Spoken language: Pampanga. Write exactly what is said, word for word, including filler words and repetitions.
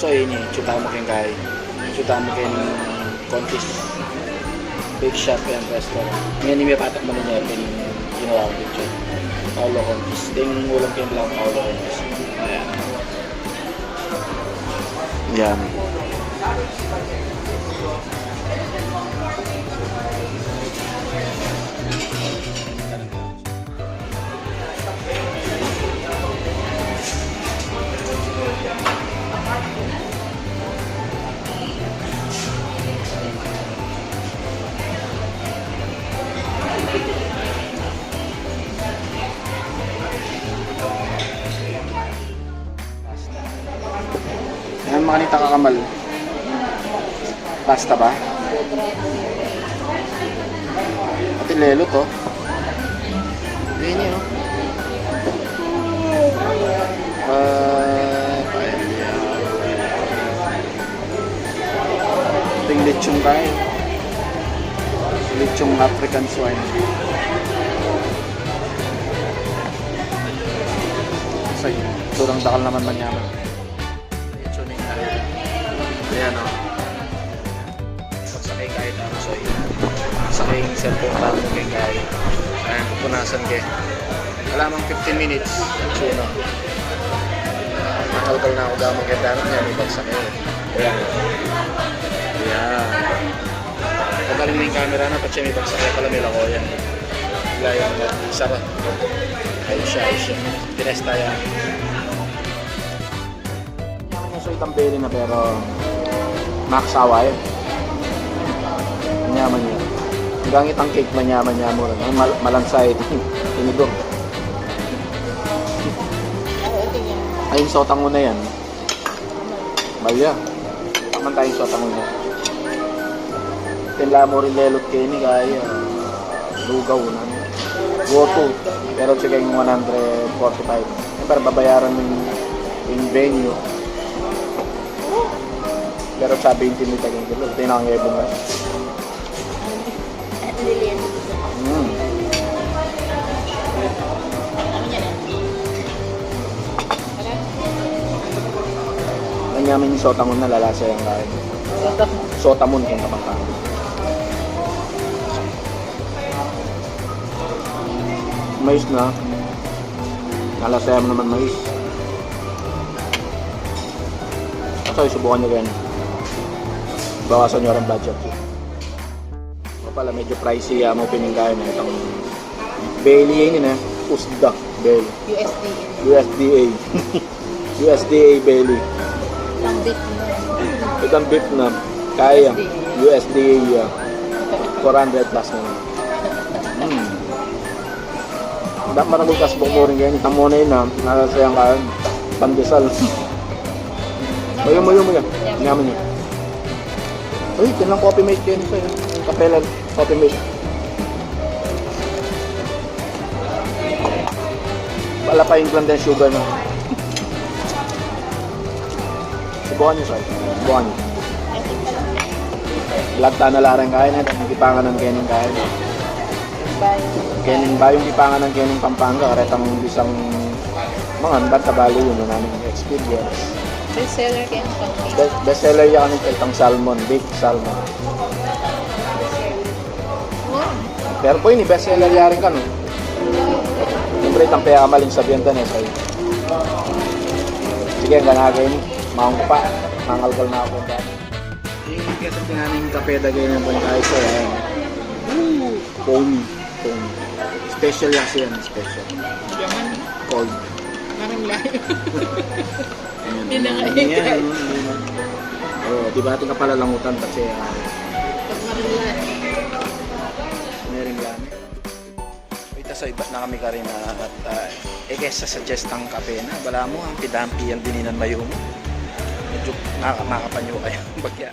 So, ini, atsu tamu keng kai. Atsu tamu keng Contis Bake Shop and Restaurant. Ngeni, mepatak mu ne ing ginawa kung picture. Paolo Contis. Deng ulam keng blanco, Paolo Contis. Ayan. Yan. Ayan, makanita ka, Kamal. Pasta ba? Pati lelo to. Ini, oh. Ah, paella. Ating lechon tayo. Lechong African swine. Sige, sobrang dakal naman, manyaman. Lechon na yung ayan, oh. Pagsakay tayo, tama, so, yun. Sakay yung cellphone tayo, kay kay. Ayan, pupunasan kay. Wala mang fifteen minutes. Lechon na. Nakalkal na ako gamang kay Darren niya, may pagsakay. Ayan. Ayan. Tagal na yung camera na, pati siya may pagsakay pala, may lako yan. Wala yung isa pa. Ayos siya, ayos siya. Tinesta yan. Manyaman ya, so, itang belly na, pero maksawa, eh. Manyaman ya. Hanggang itang cake, manyaman ya mu rin. Ay, mal-, malansa itang tinidor. Ay, yung sotang una yan. Malya. Taman tayong sotang una. Tinla mu rin lelot keni, kaya, ah, lugaw na. Go to. Pero sige, yung one hundred forty-five. Siyempre, babayaran mo yung, yung venue. Pero sabi yung tinitag yung kilo. Ito yung nakanggebong na. Lilin. Mm. Ano yan, eh? Manyaman yung sotang una, lalasa yung kain. Sotang. Sotang una yung kapangkang. Mais na. Nalasayan mu naman mais. Actually, subukan niyo rin. Bawasan niyo rin budget. O pala, medyo pricey ya mu pininggan na itang belly ini na. USDA belly. U S D A. U S D A. U S D A belly. Itang beef na. Itang beef na. Kaya. U S D A. U S D A, ya. Four hundred plus na. Hmm. Dak maragul kas bukmuring kaya ni tamone na, nasa yang kain, pandesal. Mayo, mayo, mayo. Yaman ya. Uy, tinang Coffee Mate kaya ni sa'yo. Kapelan, Coffee Mate. Pala pa yung sugar na. Subukan niyo, sir. Subukan niyo. Lagta na la rin kain, eh. Dang tipangan ng kening kain. Kening bayung tipangan ng kening Pampanga. Karetang bisang mga bata bali yun, yung aming experience. Best seller kaya ng Pampanga. Best, best seller yan, itang salmon, baked salmon. Pero po ini, best seller yari kanu. Siyempre, itang pera maling sabihan ta na, sa'yo. Sige, ang ganagay ni. Maong pa. Mangalgal na ako. Yung kasi tinanong yung kape, dagay ng bangkay ko, eh. Foamy. Foamy. Special yan siya, special. Yaman. Cold. Marang layo. Ayan, Di na nga ayan, ikaw. Ayan, oh, ayan. Oh, di ba, ating kapalalangutan kasi, ah, Pag marila. Meron lang. Ita sa ibat na kami karina at, ah, e kesa suggest ang kape na, bala mu, ang pidampi ang dininan mayumu. Medyo maka-, makapanyo kayo. Bagya.